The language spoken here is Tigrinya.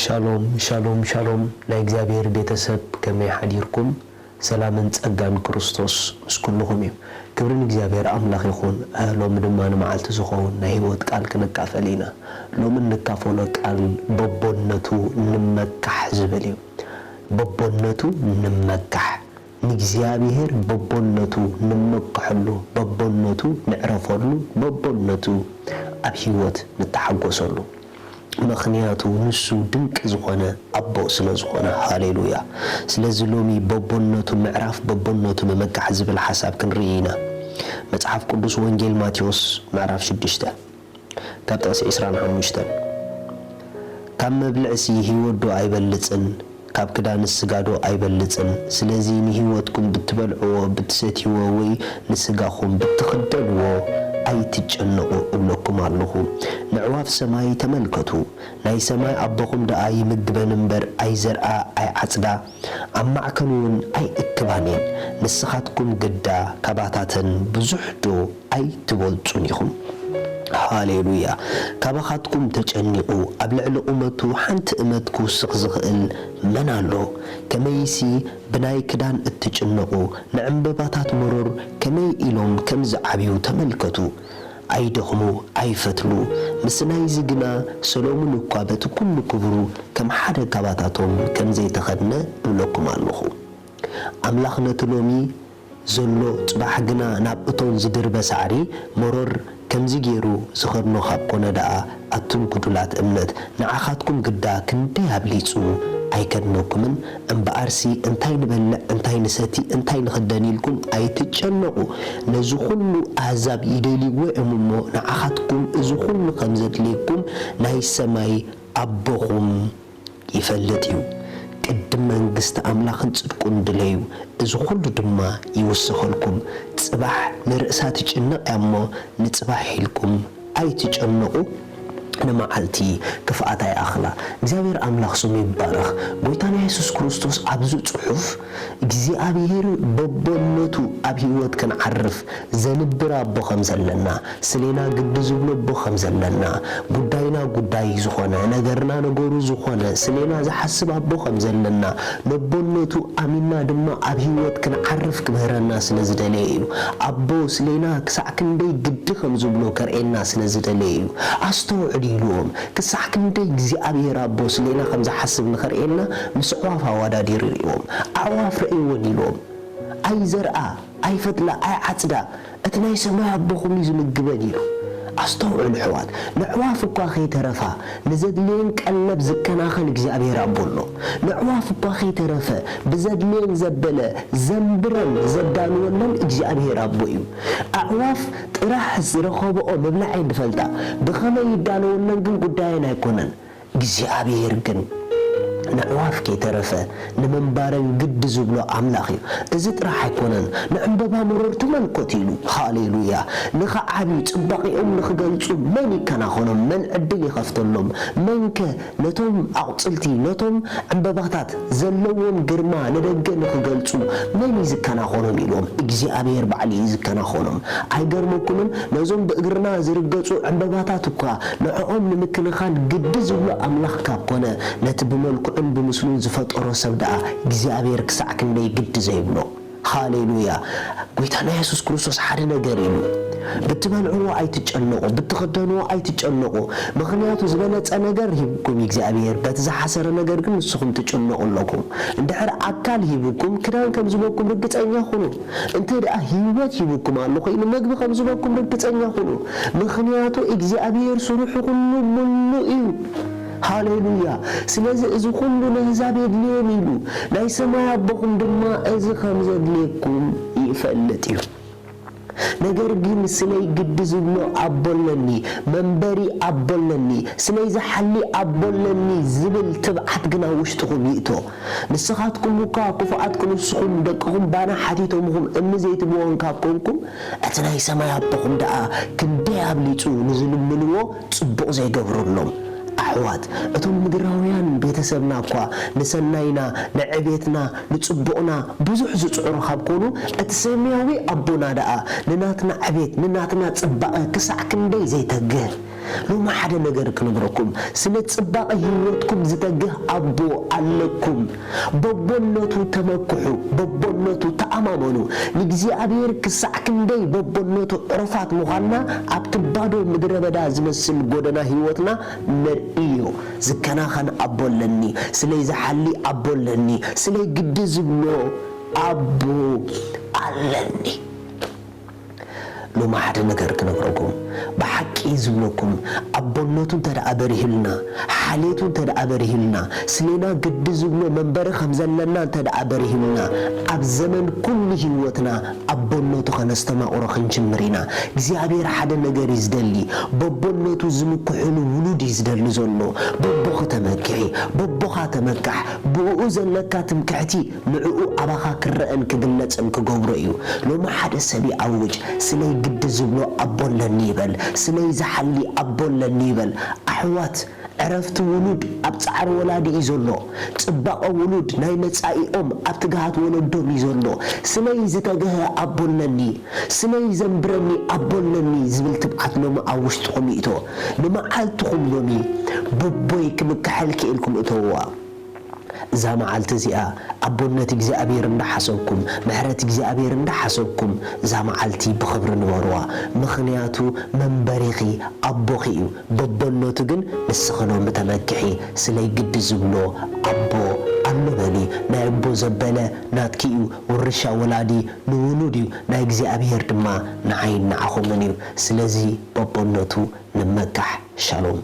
ሻሎም ሻሎም ሻሎም ናይ እግዚኣብሔር ቤተሰብ ከመይ ሓዲርኩም? ሰላምን ጸጋን ክርስቶስ ምስ ኩልኹም እዩ። ክብሪ ንእግዚኣብሔር ኣምላኽ ይኹን። እ፣ ሎሚ ድማ ንመዓልቲ ዝኸውን ናይ ህይወት ቃል ክንካፈል ኢና። ሎሚ እንካፈሎ ቃል በቦነቱ ንመካሕ ዝብል እዩ። በቦነቱ ንመካሕ። ንእግዚኣብሔር በቦነቱ ንመክሐሉ፣ በቦነቱ ንዕረፈሉ፣ በቦነቱ ኣብ ህይወት ንተሓጎሰሉ። ምኽንያቱ ንሱ ድንቂ ዝኾነ ኣቦ ስለ ዝኾነ። ሃሌሉያ። ስለዚ ሎሚ በቦነቱ ምዕራፍ፣ በቦነቱ ምምካሕ ዝብል ሓሳብ ክንርኢ ኢና። መጽሓፍ ቅዱስ ወንጌል ማቴዎስ ምዕራፍ ሽዱሽተ ካብ ጥቕሲ ዕስራን ሓሙሽተን፣ ካብ መብልዕሲ ህይወት ዶ ኣይበልጽን? ካብ ክዳንስ ስጋ ዶ ኣይበልጽን? ስለዚ ንህይወትኩም ብትበልዕዎ፣ ብትሰትይዎ ወይ ንስጋኹም ብትኽደንዎ ኣይትጨነቑ እብለኩም ኣለኹ። ነዕዋፍ ሰማይ ተመልከቱ። ናይ ሰማይ ኣቦኹም ደኣ ይምግበን እምበር ኣይዘርኣ ኣይዓጽዳ፣ ኣብ ማዕከን እውን ኣይእክባን እየን። ንስኻትኩም ግዳ ካባታተን ብዙሕ ዶ ኣይትበልጹን ኢኹም? ሃሌሉያ! ካባኻትኩም ተጨኒቑ ኣብ ልዕሊ ቁመቱ ሓንቲ እመት ክውስኽ ዝኽእል መን ኣሎ? ከመይሲ ብናይ ክዳን እትጭነቑ፣ ንዕምበባታት መሮር ከመይ ኢሎም ከም ዝዓብዩ ተመልከቱ። ኣይደኽሙ፣ ኣይፈትሉ። ምስ ናይዚ ግና ሰሎሞን እኳ በቲ ኩሉ ክብሩ ከም ሓደ ካባታቶም ከም ዘይተኸድነ እብለኩም ኣለኹ። ኣምላኽ ነቲ ሎሚ ዘሎ ጽባሕ ግና ናብ እቶን ዝድርበ ሳዕሪ መሮር ከምዚ ገይሩ ዝኸድኖ ካብ ኮነ ደኣ፣ ኣቱም ግዱላት እምነት፣ ንዓኻትኩም ግዳ ክንደይ ኣብሊጹ ኣይከድነኩምን? እምበኣርሲ እንታይ ንበልዕ፣ እንታይ ንሰቲ፣ እንታይ ንኽደን ኢልኩም ኣይትጨነቑ። ነዚ ኹሉ ኣህዛብ ይደልይዎ እዮም እሞ፣ ንዓኻትኩም እዚ ኹሉ ከም ዘድልየኩም ናይ ሰማይ ኣቦኹም ይፈልጥ እዩ። ቅድም መንግስቲ ኣምላኽን ጽድቁን ድለዩ፣ እዚ ኹሉ ድማ ይውሰኸልኩም። ጽባሕ ንርእሳ ትጭነቕ እያ እሞ፣ ንጽባሕ ኢልኩም ኣይትጨነቑ፣ ንመዓልቲ ክፍኣታ ይኣኽላ። እግዚኣብሔር ኣምላኽ ስሙ ይባረኽ። ጎይታና የሱስ ክርስቶስ ኣብዚ ጽሑፍ እግዚኣብሔር በቦነቱ ኣብ ህይወት ክንዓርፍ ዘንብር ኣቦ ከም ዘለና፣ ስሌና ግዲ ዝብሎ ኣቦ ከም ዘለና፣ ጉዳይና ጉዳይ ዝኾነ፣ ነገርና ነገሩ ዝኾነ፣ ስሌና ዝሓስብ ኣቦ ከም ዘለና፣ ነቦነቱ ኣሚንና ድማ ኣብ ህይወት ክንዓርፍ ክምህረና ስለ ዝደለየ እዩ። ኣቦ ስሌና ክሳዕ ክንደይ ግዲ ከም ዝብሎ ከርእየና ስለ ዝደለየ እዩ። ኣስተውዕል ኢልዎም። ክሳዕ ክንደይ እግዚኣብሔር ኣቦ ስሌና ከም ዝሓስብ ንኸርእየና ምስ ኣዕዋፍ ኣወዳዲሩ ይርእዎም። ኣዕዋፍ ረእይወን ኢልዎም። ኣይዘርኣ፣ ኣይፈትላ፣ ኣይዓጽዳ፣ እቲ ናይ ሰማይ ኣቦኹም እዩ ዝምግበን ኢሉ። ኣስተውዕሉ ኣሕዋት፣ ነዕዋፍ እኳ ከይተረፋ ንዘድልየን ቀለብ ዝከናኸን እግዚኣብሔር ኣቦ ኣሎ። ነዕዋፍ እኳ ከይተረፈ ብዘድልየን ዘበለ ዘንብረን ዘዳልወለን እግዚኣብሔር ኣቦ እዩ። ኣዕዋፍ ጥራሕ ዝረኸብኦ ምብላዕ እየን ዝፈልጣ፣ ብኸመይ ይዳለወለን ግን ጉዳየን ኣይኮነን። እግዚኣብሔር ግን ነዕዋፍ ከይተረፈ ንምንባረን ግዲ ዝብሎ ኣምላኽ እዩ። እዚ ጥራሕ ኣይኮነን፣ ንዕምበባ መሮር ተመልከቱ ኢሉ። ሃሌሉያ! ንኽዓብዩ ጽባቐኦም ንኽገልጹ መን ይከናኸኖም? መን ዕድል ይኸፍተሎም? መንከ ነቶም ኣቑጽልቲ፣ ነቶም ዕምበባታት ዘለዎም ግርማ ንደገ ንኽገልጹ መን እዩ ዝከናኸኖም? ኢልዎም። እግዚኣብሔር ባዕሉ እዩ ዝከናኸኖም። ኣይገርመኩምን? ነዞም ብእግርና ዝርገጹ ዕምበባታት እኳ ንዕኦም ንምክንኻን ግዲ ዝብሎ ኣምላኽ ካብ ኮነ፣ ነቲ ብመልክዑን ብምስሉን ዝፈጠሮ ሰብ ደኣ እግዚኣብሔር ክሳዕ ክንደይ ግዲ ዘይብሎ? ሃሌሉያ! ጎይታና የሱስ ክርስቶስ ሓደ ነገር ኢሉ፣ "ብትበልዕዎ ኣይትጨነቑ፣ ብትኽደንዎ ኣይትጨነቑ፣ ምኽንያቱ ዝበለጸ ነገር ሂብኩም እዩ እግዚኣብሔር፣ በቲ ዝሓሰረ ነገር ግን ንስኹም ትጭነቑ ኣለኹም። እንድሕር ኣካል ሂብኩም፣ ክዳን ከም ዝበኩም ርግጸኛ ኩኑ። እንተ ደኣ ህይወት ሂብኩም ኣሎ ኮይኑ፣ መግቢ ከም ዝበኩም ርግጸኛ ኩኑ። ምኽንያቱ እግዚኣብሔር ስርሑ ኩሉ ምሉእ እዩ።" ሃሌሉያ! ስለዚ እዚ ኩሉ ነህዛብ የድልዮም ኢሉ፣ ናይ ሰማይ ኣቦኹም ድማ እዚ ከም ዘድልየኩም ይፈልጥ እዩ። ነገር ግን ስለይ ግዲ ዝብሎ ኣቦ ኣለኒ፣ መንበሪ ኣቦ ኣለኒ፣ ስለይ ዝሓሊ ኣቦ ኣለኒ ዝብል ትብዓት ግን ኣብ ውሽጥኹም ይእቶ። ንስኻትኩም እኳ ክፉኣት ክንስኹም ደቅኹም ባና ሓቲቶምኹም እምኒ ዘይትብዎም ካብ ኮንኩም፣ እቲ ናይ ሰማይ ኣቦኹም ደኣ ክንደይ ኣብሊጹ ንዝልምንዎ ጽቡቕ ዘይገብረሎም። ኣሕዋት፣ እቶም ምድራውያን ቤተሰብና እኳ ንሰናይና፣ ንዕቤትና፣ ንጽቡቕና ብዙሕ ዝጽዕሩ ካብ ኮኑ፣ እቲ ሰማያዊ ኣቦና ደኣ ንናትና ዕቤት፣ ንናትና ጽባቐ ክሳዕ ክንደይ ዘይተግህ? ሎሚ ሓደ ነገር ክነግረኩም፣ ስለ ጽባቐ ህይወትኩም ዝተግህ ኣቦ ኣለኩም። በቦነቱ ተመክሑ፣ በቦነቱ ተኣማመኑ። ንእግዚኣብሔር ክሳዕ ክንደይ በቦነቱ ዕሩፋት ምዃንና ኣብቲ ባዶ ምድረ በዳ ዝመስል ጎደና ህይወትና ነርእዮ። ዝከናኸን ኣቦ ኣለኒ፣ ስለይ ዝሓሊ ኣቦ ኣለኒ፣ ስለይ ግዲ ዝብሎ ኣቦ ኣለኒ። ሎሚ ሓደ ነገር ክነግረኩም፣ ብሓቂ ዝብለኩም፣ ኣቦነቱ እንተ ደኣ በሪሁልና፣ ሓልየቱ እንተ ደኣ በሪሁልና፣ ስሌና ግዲ ዝብሎ መንበሪ ከም ዘለና እንተ ደኣ በሪሁልና፣ ኣብ ዘመን ኩሉ ህይወትና ኣቦነቱ ከነስተማቕሮ ክንጅምር ኢና። እግዚኣብሔር ሓደ ነገር እዩ ዝደሊ። በቦነቱ ዝምክሕሉ ውሉድ እዩ ዝደሊ ዘሎ። በቦኺ ተመክሒ፣ በቦኻ ተመካሕ። ብእኡ ዘለካ ትምክሕቲ ንዕኡ ኣባኻ ክረኣን ክግለጽን ክገብሮ እዩ። ሎሚ ሓደ ሰብ ይኣውጅ፣ ስለይ ግዲ ዝብሎ ኣቦ ኣለኒ ይበል፣ ስለይ ዝሓሊ ኣቦ ኣለኒ ይበል። ኣሕዋት፣ ዕረፍቲ ውሉድ ኣብ ጻዕሪ ወላዲ እዩ ዘሎ። ጽባቐ ውሉድ ናይ መጻኢኦም ኣብ ትግሃት ወለዶም እዩ ዘሎ። ስለይ ዝተግሀ ኣቦ ኣለኒ፣ ስለይ ዘንብረኒ ኣቦ ኣለኒ ዝብል ትብዓት ሎሚ ኣብ ውሽጥኹም ይእቶ። ንመዓልትኹም ሎሚ በቦይ ክምክሐልኪ ኢልኩም እተውዋ። እዛ መዓልቲ እዚኣ ኣቦነት እግዚኣብሔር እንዳሓሰብኩም፣ ምሕረት እግዚኣብሔር እንዳሓሰብኩም፣ እዛ መዓልቲ ብኽብሪ ንበርዋ። ምኽንያቱ መንበሪኺ ኣቦኺ እዩ። በቦነቱ ግን ንስኺ ሎሚ ተመክሒ። ስለይ ግዲ ዝብሎ ኣቦ ኣሎ በሊ። ናይ ኣቦ ዘበለ ናትኪ እዩ። ውርሻ ወላዲ ንውሉድ እዩ፣ ናይ እግዚኣብሔር ድማ ንዓይን ንዓኹምን እዩ። ስለዚ በቦነቱ ንመካሕ። ሻሎም።